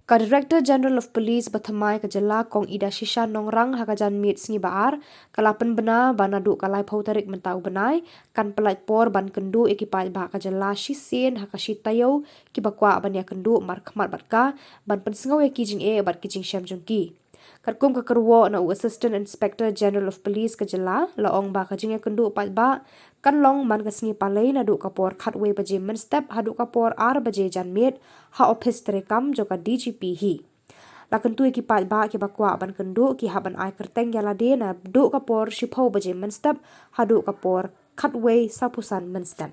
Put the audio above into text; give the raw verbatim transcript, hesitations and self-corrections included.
Ka Director General of Police bathymmai ka jylla Kong Idashisha Nongrang ha ka janmiet sngi Ba-ar ka la pynbna ba naduh ka laiphew tarik mynta u bnai kan pyllait por ban kynduh ïa ki paidbah ka jylla shisien ha ka shi taïew kiba kwah ban ïakynduh markhmat bad ka ban pynsngew ïa ki jingeh bad ki jingshem jong ki. Katkum ka kyrwoh na u Assistant Inspector General of Police ka jylla la ong ba ka jingïakynduh paidbah kan long man ka sngi Palei naduh ka por khatwei baje mynstep haduh ka por ar baje janmiet ha ophis treikam jong ka D G P hi. La kyntu ïa ki paidbah kiba kwah ban kynduh ki hap ban ai kyrteng ïalade naduh ka por shiphew baje mynstep haduh ka por khatwei sawphew san mynstep.